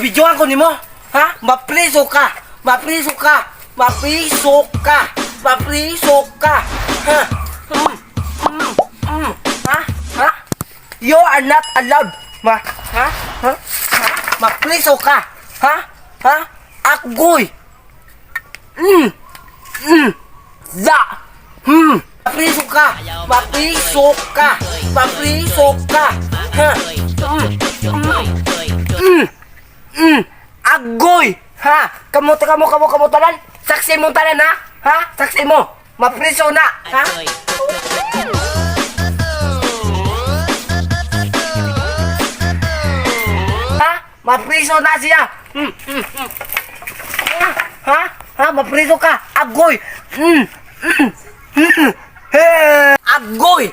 Gibidyohan ko nimo. Ha? Mapriso ka. Mapriso ka. Mapriso ka. Mapriso ka. Ha? Ha? Ha? You are not allowed. Ma, ha? Ha? Ha? Mapriso ka. Ha? Ha? Agoy. Da. Mapriso ka. Mapriso ka. Mapriso ka. Ha? Agoy. Ha? Kamo kamo kamo kamo tanan. Saksi mo tanan, ha? Ha? Saksi mo. Mapriso na. Ha? Ha? Mapriso na siya. Ha? Ha? Ha? Mapriso ka. Agoy. Eh. Agoy.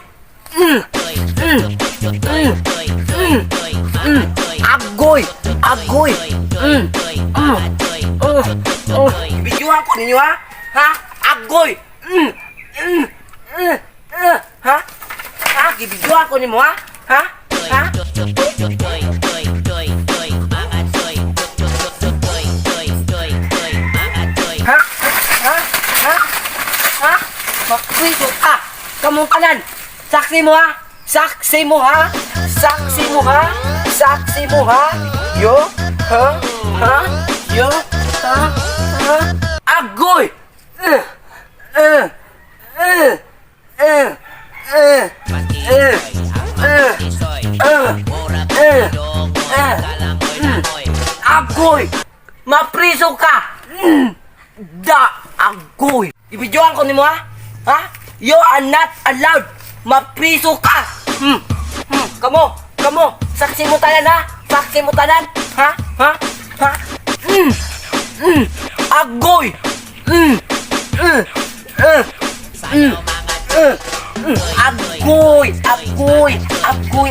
Agoy. Agoy. Oh. Videohan ko ninyo, ha? Ha? Agoy. Ha? Ha? Gibidyohan ko nimo, ha? Ha? Ha? Ha? Ha? Ha? Ha? Mapriso ka! Kamong kanan! Saksi mo, ha? Saksi mo, ha? Saksi mo, ha? Saksi mo, ha? Yo? Ha? Ha? Yo? Ha? Ha? Agoy! Agoy! Mapriso ka! Da! Agoy! Ibidyohan ko nimo, ha? Ha? You are not allowed! Mapriso ka! Kamo! Kamo! Saksi mo tanan, ha? Saksi mo tanan! Ha? Ha? Ha? Agoy! Agoy! Agoy! Agoy! Agoy!